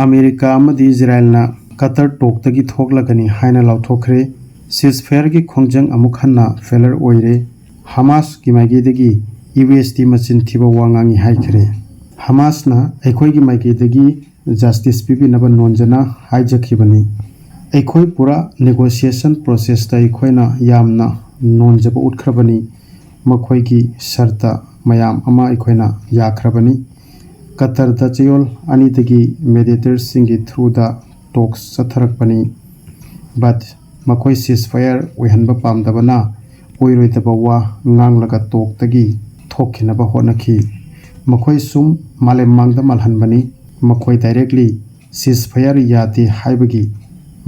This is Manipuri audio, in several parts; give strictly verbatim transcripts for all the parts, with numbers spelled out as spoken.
ꯑꯃꯦꯔꯤꯀꯥ ꯑꯃꯗꯤ ꯏꯖꯔꯥꯏꯜꯅ ꯀꯇꯔ ꯇꯣꯛꯇꯒꯤ ꯊꯣꯛꯂꯒꯅꯤ ꯍꯥꯏꯅ ꯂꯥꯎꯊꯣꯛꯈ꯭ꯔꯦ꯫ ꯁꯤꯖꯐꯥꯌꯔꯒꯤ ꯈꯣꯡꯖꯪ ꯑꯃꯨꯛ ꯍꯟꯅ ꯐꯦꯂꯔ ꯑꯣꯏꯔꯦ꯫ ꯍꯃꯥꯁꯀꯤ ꯃꯥꯏꯀꯩꯗꯒꯤ ꯌꯨ ꯑꯦꯁ ꯇꯤ ꯃꯆꯤꯟ ꯊꯤꯕ ꯋꯥ ꯉꯥꯡꯉꯤ ꯍꯥꯏꯈ꯭ꯔꯦ꯫ ꯍꯃꯥꯁꯅ ꯑꯩꯈꯣꯏꯒꯤ ꯃꯥꯏꯀꯩꯗꯒꯤ ꯖꯁꯇꯤꯁ ꯄꯤꯕꯤꯅꯕ ꯅꯣꯟꯖꯅ ꯍꯥꯏꯖꯈꯤꯕꯅꯤ꯫ ꯑꯩꯈꯣꯏ ꯄꯨꯔꯥ ꯅꯦꯒꯣꯁꯤꯌꯦꯁꯟ ꯄ꯭ꯔꯣꯁꯦꯁꯇ ꯑꯩꯈꯣꯏꯅ ꯌꯥꯝꯅ ꯅꯣꯟꯖꯕ ꯎꯠꯈ꯭ꯔꯕꯅꯤ꯫ ꯃꯈꯣꯏꯒꯤ ꯁꯔꯇ ꯃꯌꯥꯝ ꯑꯃ ꯑꯩꯈꯣꯏꯅ ꯌꯥꯈ꯭ꯔꯕꯅꯤ꯫ ꯀꯇꯔꯗ ꯆꯌꯣꯜ ꯑꯅꯤꯗꯒꯤ ꯃꯦꯗꯤꯌꯦꯇꯔꯁꯤꯡꯒꯤ ꯊ꯭ꯔꯨꯗ ꯇꯣꯛꯁ ꯆꯠꯊꯔꯛꯄꯅꯤ꯫ ꯕꯠ ꯃꯈꯣꯏ ꯁꯤꯖꯐꯥꯌꯔ ꯑꯣꯏꯍꯟꯕ ꯄꯥꯝꯗꯕꯅ ꯑꯣꯏꯔꯣꯏꯗꯕ ꯋꯥ ꯉꯥꯡꯂꯒ ꯇꯣꯛꯇꯒꯤ ꯊꯣꯛꯈꯤꯅꯕ ꯍꯣꯠꯅꯈꯤ꯫ ꯃꯈꯣꯏ ꯁꯨꯝ ꯃꯥꯂꯦꯝ ꯃꯥꯡꯗ ꯃꯥꯜꯍꯟꯕꯅꯤ꯫ ꯃꯈꯣꯏ ꯗꯥꯏꯔꯦꯛꯂꯤ ꯁꯤꯖꯐꯥꯌꯔ ꯌꯥꯗꯦ ꯍꯥꯏꯕꯒꯤ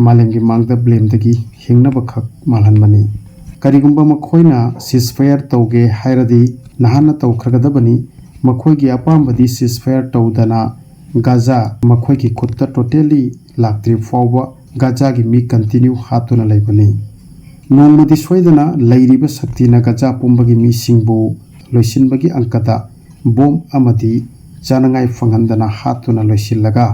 ꯃꯥꯂꯦꯝꯒꯤ ꯃꯥꯡꯗ ꯕ꯭ꯂꯦꯝꯗꯒꯤ ꯍꯤꯡꯅꯕꯈꯛ ꯃꯥꯜꯍꯟꯕꯅꯤ꯫ ꯀꯔꯤꯒꯨꯝꯕ ꯃꯈꯣꯏꯅ ꯁꯤꯖꯐꯥꯌꯔ ꯇꯧꯒꯦ ꯍꯥꯏꯔꯗꯤ ꯅꯍꯥꯟꯅ ꯇꯧꯈ꯭ꯔꯒꯗꯕꯅꯤ꯫ ꯃꯈꯣꯏꯒꯤ ꯑꯄꯥꯝꯕꯗꯤ ꯁꯤꯖꯐꯥꯌꯔ ꯇꯧꯗꯅ ꯒꯥꯖꯥ ꯃꯈꯣꯏꯒꯤ ꯈꯨꯠꯇ ꯇꯣꯇꯦꯜꯂꯤ ꯂꯥꯛꯇ꯭ꯔꯤꯕ ꯐꯥꯎꯕ ꯒꯥꯖꯥꯒꯤ ꯃꯤ ꯀꯟꯇꯤꯅ꯭ꯌꯨ ꯍꯥꯠꯇꯨꯅ ꯂꯩꯕꯅꯤ꯫ ꯅꯣꯡꯃꯗꯤ ꯁꯣꯏꯗꯅ ꯂꯩꯔꯤꯕ ꯁꯛꯇꯤꯅ ꯒꯥꯖꯥ ꯄꯨꯝꯕꯒꯤ ꯃꯤꯁꯤꯡꯕꯨ ꯂꯣꯏꯁꯤꯟꯕꯒꯤ ꯑꯪꯀꯗ ꯕꯣꯝ ꯑꯃꯗꯤ ꯆꯥꯅꯉꯥꯏ ꯐꯪꯍꯟꯗꯅ ꯍꯥꯠꯇꯨꯅ ꯂꯣꯏꯁꯤꯜꯂꯒ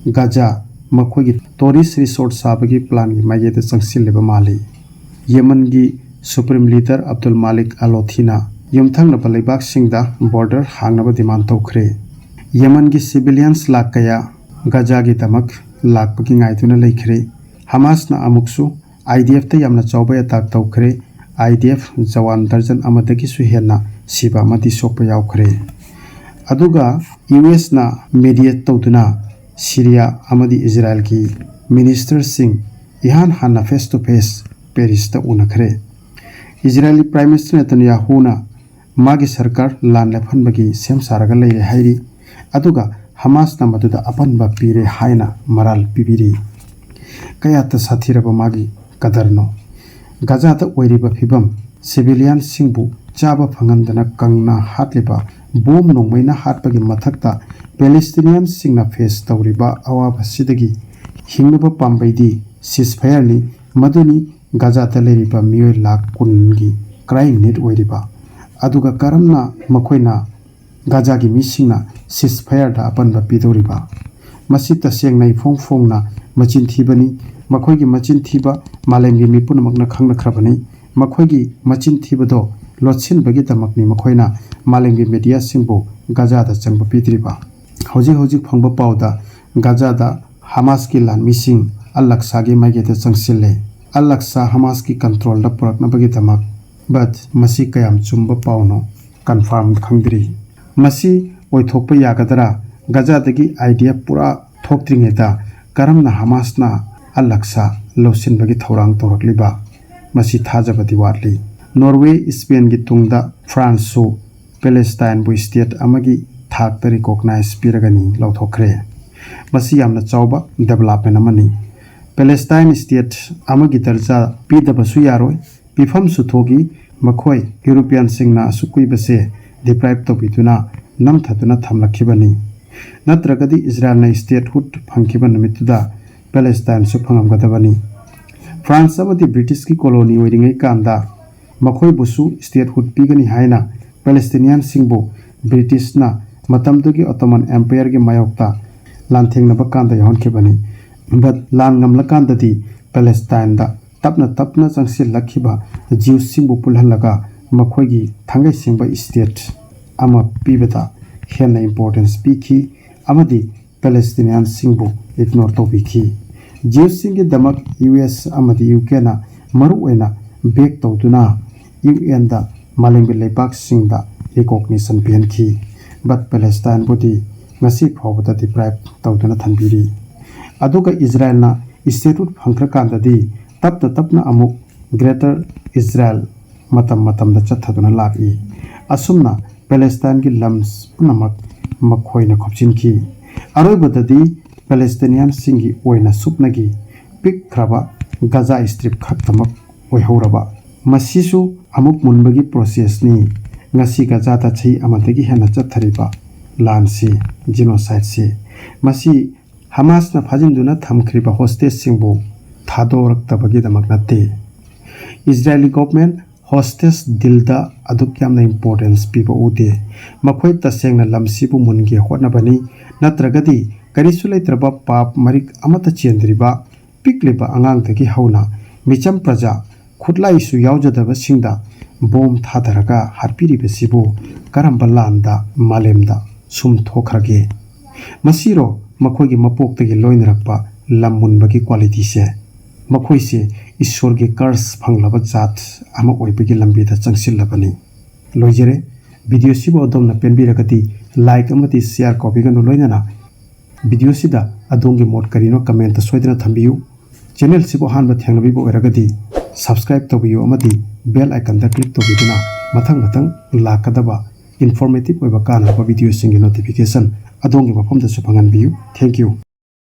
ꯒꯥꯖꯥ ꯃꯈꯣꯏꯒꯤ ꯇꯣꯔꯤꯁ ꯔꯤꯁꯣꯔꯠ ꯁꯥꯕꯒꯤ ꯄ꯭ꯂꯥꯟꯒꯤ ꯃꯥꯏꯀꯩꯗ ꯆꯪꯁꯤꯜꯂꯤꯕ ꯃꯥꯜꯂꯤ꯫ ꯌꯦꯃꯟꯒꯤ ꯁꯨꯄ꯭ꯔꯤꯝ ꯂꯤꯗꯔ ꯑꯕꯗꯨꯜ ꯃꯥꯂꯤꯛ ꯑꯂꯣꯊꯤꯅ ꯌꯨꯝꯊꯪꯅꯕ ꯂꯩꯕꯥꯛꯁꯤꯡꯗ ꯕꯣꯔꯗꯔ ꯍꯥꯡꯅꯕ ꯗꯤꯃꯥꯟ ꯇꯧꯈ꯭ꯔꯦ꯫ ꯌꯦꯃꯟꯒꯤ ꯁꯤꯚꯤꯂꯤꯌꯟꯁ ꯂꯥꯈ ꯀꯌꯥ ꯒꯥꯖꯥꯒꯤꯗꯃꯛ ꯂꯥꯛꯄꯒꯤ ꯉꯥꯏꯗꯨꯅ ꯂꯩꯈ꯭ꯔꯦ꯫ ꯍꯃꯥꯁꯅ ꯑꯃꯨꯛꯁꯨ ꯑꯥꯏ ꯗꯤ ꯑꯦꯐꯇ ꯌꯥꯝꯅ ꯆꯥꯎꯕ ꯑꯦꯇꯥꯛ ꯇꯧꯈ꯭ꯔꯦ꯫ I D F Jawan dozen ꯑꯃꯗꯒꯤꯁꯨ ꯍꯦꯟꯅ ꯁꯤꯕ ꯑꯃꯗꯤ ꯁꯣꯛꯄ ꯌꯥꯎꯈ꯭ꯔꯦ꯫ ꯑꯗꯨꯒ ꯌꯨ ꯑꯦꯁꯅ ꯃꯦꯗꯤꯌꯦꯠ ꯇꯧꯗꯨꯅ ꯁꯤꯔꯤꯌꯥ ꯑꯃꯗꯤ ꯏꯖꯔꯥꯏꯜꯒꯤ ꯃꯤꯅꯤꯁꯇꯔꯁꯤꯡ ꯏꯍꯥꯟ ꯍꯥꯟꯅ ꯐꯦꯁ ꯇꯨ ꯐꯦꯁ ꯄꯦꯔꯤꯁꯇ ꯎꯅꯈ꯭ꯔꯦ꯫ ꯏꯖꯔꯥꯏꯜꯒꯤ ꯄ꯭ꯔꯥꯏꯝ ꯃꯤꯅꯤꯁꯇꯔ ꯅꯦꯇꯟꯌꯥꯍꯨꯅ ꯃꯥꯒꯤ ꯁꯔꯀꯥꯔ ꯂꯥꯟ ꯂꯦꯞꯍꯟꯕꯒꯤ ꯁꯦꯝ ꯁꯥꯔꯒ ꯂꯩꯔꯦ ꯍꯥꯏꯔꯤ꯫ ꯑꯗꯨꯒ ꯍꯃꯥꯁꯅ ꯃꯗꯨꯗ ꯑꯄꯟꯕ ꯄꯤꯔꯦ ꯍꯥꯏꯅ ꯃꯔꯥꯜ ꯄꯤꯕꯤꯔꯤ꯫ ꯀꯌꯥꯇ ꯁꯥꯊꯤꯔꯕ ꯃꯥꯒꯤ ꯀꯗꯔꯅꯣ! ꯒꯥꯖꯥꯗ ꯑꯣꯏꯔꯤꯕ ꯐꯤꯕꯝ, ꯁꯤꯚꯤꯂꯤꯌꯟꯁꯤꯡꯕꯨ ꯆꯥꯕ ꯐꯪꯍꯟꯗꯅ ꯀꯪꯅ ꯍꯥꯠꯂꯤꯕ, ꯕꯣꯝ ꯅꯣꯡꯃꯩꯅ ꯍꯥꯠꯄꯒꯤ ꯃꯊꯛꯇ ꯄꯦꯂꯦꯁꯇꯤꯅꯤꯌꯟꯁꯤꯡꯅ ꯐꯦꯁ ꯇꯧꯔꯤꯕ ꯑꯋꯥꯕꯁꯤꯗꯒꯤ ꯍꯤꯡꯅꯕ ꯄꯥꯝꯕꯩꯗꯤ ꯁꯤꯖꯐꯥꯌꯔꯅꯤ꯫ ꯃꯗꯨꯅꯤ ꯒꯥꯖꯥꯗ ꯂꯩꯔꯤꯕ ꯃꯤꯑꯣꯏ ꯂꯥꯈ ꯀꯨꯟꯒꯤ ꯀ꯭ꯔꯥꯏꯡ ꯅꯤꯗ ꯑꯣꯏꯔꯤꯕ꯫ ꯑꯗꯨꯒ ꯀꯔꯝꯅ ꯃꯈꯣꯏꯅ ꯒꯥꯖꯥꯒꯤ ꯃꯤꯁꯤꯡꯅ ꯁꯤꯖꯐꯥꯌꯔꯗ ꯑꯄꯟꯕ ꯄꯤꯗꯧꯔꯤꯕ? ꯃꯁꯤ ꯇꯁꯦꯡꯅ ꯏꯐꯣꯡ ꯐꯣꯡꯅ ꯃꯆꯤꯟ ꯊꯤꯕꯅꯤ꯫ ꯃꯈꯣꯏꯒꯤ ꯃꯆꯤꯟ ꯊꯤꯕ ꯃꯥꯂꯦꯝꯒꯤ ꯃꯤ ꯄꯨꯝꯅꯃꯛꯅ ꯈꯪꯅꯈ꯭ꯔꯕꯅꯤ꯫ ꯃꯈꯣꯏꯒꯤ ꯃꯆꯤꯟ ꯊꯤꯕꯗꯣ ꯂꯣꯠꯁꯤꯟꯕꯒꯤꯗꯃꯛꯅꯤ ꯃꯈꯣꯏꯅ ꯃꯥꯂꯦꯝꯒꯤ ꯃꯦꯗꯤꯌꯥꯁꯤꯡꯕꯨ ꯒꯥꯖꯥꯗ ꯆꯪꯕ ꯄꯤꯗ꯭ꯔꯤꯕ꯫ ꯍꯧꯖꯤꯛ ꯍꯧꯖꯤꯛ ꯐꯪꯕ ꯄꯥꯎꯗ ꯒꯥꯖꯥꯗ ꯍꯃꯥꯁꯀꯤ ꯂꯥꯟꯃꯤꯁꯤꯡ ꯑꯜ ꯑꯛꯁꯥꯒꯤ ꯃꯥꯏꯀꯩꯗ ꯆꯪꯁꯤꯜꯂꯦ꯫ ꯑꯜ ꯑꯛꯁꯥ ꯍꯃꯥꯁꯀꯤ ꯀꯟꯇ꯭ꯔꯣꯜꯗ ꯄꯨꯔꯛꯅꯕꯒꯤꯗꯃꯛ꯫ But ꯃꯁꯤ ꯀꯌꯥꯝ ꯆꯨꯝꯕ ꯄꯥꯎꯅꯣ? ꯀꯟꯐꯥꯔꯝ ꯈꯪꯗ꯭ꯔꯤ꯫ ꯃꯁꯤ ꯑꯣꯏꯊꯣꯛꯄ ꯌꯥꯒꯗ꯭ꯔꯥ? ꯒꯥꯖꯥꯗꯒꯤ ꯑꯥꯏꯗꯤꯌꯥ ꯄꯨꯔꯥ ꯊꯣꯛꯇ꯭ꯔꯤꯉꯩꯗ ꯀꯔꯝꯅ ꯍꯃꯥꯁꯅ ꯑꯜ ꯑꯛꯁꯥ ꯂꯧꯁꯤꯟꯕꯒꯤ ꯊꯧꯔꯥꯡ ꯇꯧꯔꯛꯂꯤꯕ? ꯃꯁꯤ ꯊꯥꯖꯕꯗꯤ ꯋꯥꯠꯂꯤ꯫ ꯅꯣꯔꯋꯦ, ꯏꯁꯄꯦꯟꯒꯤ ꯇꯨꯡꯗ ꯐ꯭ꯔꯥꯟꯁꯁꯨ ꯄꯦꯂꯦꯁꯇꯥꯏꯟꯕꯨ ꯁ꯭ꯇꯦꯠ ꯑꯃꯒꯤ ꯊꯥꯛꯇ ꯔꯤꯀꯣꯛꯅꯥꯏꯖ ꯄꯤꯔꯒꯅꯤ ꯂꯥꯎꯊꯣꯛꯈ꯭ꯔꯦ꯫ ꯃꯁꯤ ꯌꯥꯝꯅ ꯆꯥꯎꯕ ꯗꯦꯕꯂꯞꯃꯦꯟ ꯑꯃꯅꯤ꯫ ꯄꯦꯂꯦꯁꯇꯥꯏꯟ ꯁ꯭ꯇꯦꯠ ꯑꯃꯒꯤ ꯗꯔꯖꯥ ꯄꯤꯗꯕꯁꯨ ꯌꯥꯔꯣꯏ꯫ ꯄꯤꯐꯝꯁꯨ ꯊꯣꯛꯏ꯫ ꯃꯈꯣꯏ ꯌꯨꯔꯣꯄꯤꯌꯟꯁꯤꯡꯅ ꯑꯁꯨꯛ ꯀꯨꯏꯕꯁꯦ ꯗꯤꯄ꯭ꯔꯥꯏꯚ ꯇꯧꯕꯤꯗꯨꯅ ꯅꯝꯊꯗꯨꯅ ꯊꯝꯂꯛꯈꯤꯕꯅꯤ꯫ ꯅꯠꯇ꯭ꯔꯒꯗꯤ ꯏꯖꯔꯥꯏꯜꯅ ꯁ꯭ꯇꯦꯠꯍꯨꯗ ꯐꯪꯈꯤꯕ ꯅꯨꯃꯤꯠꯇꯨꯗ ꯄꯦꯂꯦꯁꯇꯥꯏꯟꯁꯨ ꯐꯪꯂꯝꯒꯗꯕꯅꯤ꯫ ꯐ꯭ꯔꯥꯟꯁ ꯑꯃꯗꯤ ꯕ꯭ꯔꯤꯇꯤꯁꯀꯤ ꯀꯣꯂꯣꯅꯤ ꯑꯣꯏꯔꯤꯉꯩ ꯀꯥꯟꯗ ꯃꯈꯣꯏꯕꯨꯁꯨ ꯁ꯭ꯇꯦꯠꯍꯨꯗ ꯄꯤꯒꯅꯤ ꯍꯥꯏꯅ ꯄꯦꯂꯦꯁꯇꯤꯅꯤꯌꯟꯁꯤꯡꯕꯨ ꯕ꯭ꯔꯤꯇꯤꯁꯅ ꯃꯇꯝꯗꯨꯒꯤ ꯑꯣꯇꯣꯃꯟ ꯑꯦꯝꯄꯥꯌꯔꯒꯤ ꯃꯥꯌꯣꯛꯇ ꯂꯥꯟꯊꯦꯡꯅꯕ ꯀꯥꯟꯗ ꯌꯥꯎꯍꯟꯈꯤꯕꯅꯤ꯫ But ꯂꯥꯟ ꯉꯝꯂꯀꯥꯟꯗꯗꯤ ꯄꯦꯂꯦꯁꯇꯥꯏꯟꯗ ꯇꯞꯅ ꯇꯞꯅ ꯆꯪꯁꯤꯜꯂꯛꯈꯤꯕ ꯖ꯭ꯌꯨꯁꯁꯤꯡꯕꯨ ꯄꯨꯜꯍꯜꯂꯒ ꯃꯈꯣꯏꯒꯤ ꯊꯥꯡꯒꯩ ꯁꯦꯡꯕ ꯁ꯭ꯇꯦꯠ ꯑꯃ ꯄꯤꯕꯗ ꯍꯦꯟꯅ ꯏꯝꯄꯣꯔꯇꯦꯟꯁ ꯄꯤꯈꯤ ꯑꯃꯗꯤ ꯄꯦꯂꯦꯁꯇꯤꯅꯤꯌꯟꯁꯤꯡꯕꯨ ꯏꯒꯅꯣꯔ ꯇꯧꯕꯤꯈꯤ꯫ ꯖ꯭ꯌꯨꯁꯁꯤꯡꯒꯤꯗꯃꯛ ꯌꯨ ꯑꯦꯁ ꯑꯃꯗꯤ ꯌꯨ ꯀꯦꯅ ꯃꯔꯨꯑꯣꯏꯅ ꯕꯦꯛ ꯇꯧꯗꯨꯅ ꯌꯨ ꯑꯦꯟꯗ ꯃꯥꯂꯦꯝꯒꯤ ꯂꯩꯕꯥꯛꯁꯤꯡꯗ ꯔꯤꯀꯣꯛꯅꯤꯁꯟ ꯄꯤꯍꯟꯈꯤ꯫ But ꯄꯦꯂꯦꯁꯇꯥꯏꯟꯕꯨꯗꯤ ꯉꯁꯤ ꯐꯥꯎꯕꯗ ꯗꯤꯄ꯭ꯔꯥꯏꯚ ꯇꯧꯗꯨꯅ ꯊꯝꯕꯤꯔꯤ꯫ ꯑꯗꯨꯒ ꯏꯖꯔꯥꯏꯜꯅ ꯁ꯭ꯇꯦꯠꯍꯨꯗ ꯐꯪꯈ꯭ꯔꯀꯥꯟꯗꯗꯤ ꯇꯞꯅ ꯇꯞꯅ ꯑꯃꯨꯛ ꯒ꯭ꯔꯦꯇꯔ ꯏꯖꯔꯥꯏꯜ ꯃꯇꯝ ꯃꯇꯝꯗ ꯆꯠꯊꯗꯨꯅ ꯂꯥꯛꯏ꯫ ꯑꯁꯨꯝꯅ ꯄꯦꯂꯦꯁꯇꯥꯏꯟꯒꯤ ꯂꯝ ꯄꯨꯝꯅꯃꯛ ꯃꯈꯣꯏꯅ ꯈꯨꯞꯆꯤꯟꯈꯤ꯫ ꯑꯔꯣꯏꯕꯗꯗꯤ ꯄꯦꯂꯦꯁꯇꯤꯅꯤꯌꯟꯁꯤꯡꯒꯤ ꯑꯣꯏꯅ ꯁꯨꯞꯅꯒꯤ ꯄꯤꯛꯈ꯭ꯔꯕ ꯒꯥꯖꯥ ꯁ꯭ꯇ꯭ꯔꯤꯞ ꯈꯛꯇꯃꯛ ꯑꯣꯏꯍꯧꯔꯕ꯫ ꯃꯁꯤꯁꯨ ꯑꯃꯨꯛ ꯃꯨꯟꯕꯒꯤ ꯄ꯭ꯔꯣꯁꯦꯁꯅꯤ꯫ ꯉꯁꯤ ꯒꯥꯖꯥꯗ ꯆꯍꯤ ꯑꯃꯗꯒꯤ ꯍꯦꯟꯅ ꯆꯠꯊꯔꯤꯕ ꯂꯥꯟꯁꯤ, ꯖꯤꯅꯣꯁꯥꯏꯠꯁꯤ, ꯃꯁꯤ ꯍꯃꯥꯁꯅ ꯐꯥꯖꯤꯟꯗꯨꯅ ꯊꯝꯈ꯭ꯔꯤꯕ ꯍꯣꯁꯇꯦꯖꯁꯤꯡꯕꯨ ꯊꯥꯗꯣꯔꯛꯇꯕꯒꯤꯗꯃꯛ ꯅꯠꯇꯦ꯫ ꯏꯖꯔꯥꯏꯂꯤ ꯒꯣꯚꯔꯟꯃꯦꯟꯠ ꯍꯣꯁꯇꯦꯖ ꯗꯤꯜꯗ ꯑꯗꯨꯛ ꯌꯥꯝꯅ ꯏꯝꯄꯣꯔꯇꯦꯟꯁ ꯄꯤꯕ ꯎꯗꯦ꯫ ꯃꯈꯣꯏ ꯇꯁꯦꯡꯅ ꯂꯝꯁꯤꯕꯨ ꯃꯨꯟꯒꯦ ꯍꯣꯠꯅꯕꯅꯤ, ꯅꯠꯇ꯭ꯔꯒꯗꯤ ꯀꯔꯤꯁꯨ ꯂꯩꯇ꯭ꯔꯕ, ꯄꯥꯞ ꯃꯔꯤꯛ ꯑꯃꯠꯇ ꯆꯦꯟꯗ꯭ꯔꯤꯕ ꯄꯤꯛꯂꯤꯕ ꯑꯉꯥꯡꯗꯒꯤ ꯍꯧꯅ ꯃꯤꯆꯝ ꯄ꯭ꯔꯖꯥ, ꯈꯨꯠꯂꯥꯏꯁꯨ ꯌꯥꯎꯖꯗꯕꯁꯤꯡꯗ ꯕꯣꯝ ꯊꯥꯗꯔꯒ ꯍꯥꯠꯄꯤꯔꯤꯕꯁꯤꯕꯨ ꯀꯔꯝꯕ ꯂꯥꯟꯗ ꯃꯥꯂꯦꯝꯗ ꯁꯨꯝ ꯊꯣꯛꯈ꯭ꯔꯒꯦ? ꯃꯁꯤꯔꯣ ꯃꯈꯣꯏꯒꯤ ꯃꯄꯣꯛꯇꯒꯤ ꯂꯣꯏꯅꯔꯛꯄ ꯂꯝ ꯃꯨꯟꯕꯒꯤ ꯀ꯭ꯋꯥꯂꯤꯇꯤꯁꯦ? ꯃꯈꯣꯏꯁꯦ ꯏꯁꯣꯔꯒꯤ ꯀꯔꯁ ꯐꯪꯂꯕ ꯖꯥꯠ ꯑꯃ ꯑꯣꯏꯕꯒꯤ ꯂꯝꯕꯤꯗ ꯆꯪꯁꯤꯜꯂꯕꯅꯤ꯫ ꯂꯣꯏꯖꯔꯦ꯫ ꯚꯤꯗꯤꯑꯣꯁꯤꯕꯨ ꯑꯗꯣꯝꯅ ꯄꯦꯟꯕꯤꯔꯒꯗꯤ ꯂꯥꯏꯛ ꯑꯃꯗꯤ ꯁꯤꯌꯥꯔ ꯀꯧꯕꯤꯒꯅꯨ, ꯂꯣꯏꯅꯅ ꯚꯤꯗꯤꯑꯣꯁꯤꯗ ꯑꯗꯣꯝꯒꯤ ꯃꯣꯠ ꯀꯔꯤꯅꯣ ꯀꯃꯦꯟꯇ ꯁꯣꯏꯗꯅ ꯊꯝꯕꯤꯌꯨ꯫ ꯆꯦꯅꯦꯜꯁꯤꯕꯨ ꯑꯍꯥꯟꯕ ꯊꯦꯡꯅꯕꯤꯕ ꯑꯣꯏꯔꯒꯗꯤ ꯁꯕꯁꯀ꯭ꯔꯥꯏꯕ ꯇꯧꯕꯤꯌꯨ ꯑꯃꯗꯤ ꯕꯦꯜ ꯑꯥꯏꯀꯟꯗ ꯀ꯭ꯂꯤꯛ ꯇꯧꯕꯤꯗꯨꯅ ꯃꯊꯪ ꯃꯊꯪ ꯂꯥꯛꯀꯗꯕ ꯏꯟꯐꯣꯔꯃꯦꯇꯤꯚ ꯑꯣꯏꯕ ꯀꯥꯟꯅꯕ ꯚꯤꯗꯤꯑꯣꯁꯤꯡꯒꯤ ꯅꯣꯇꯤꯐꯤꯀꯦꯁꯟ ꯑꯗꯣꯝꯒꯤ ꯃꯐꯝꯗꯁꯨ ꯐꯪꯍꯟꯕꯤꯌꯨ꯫ Thank you꯫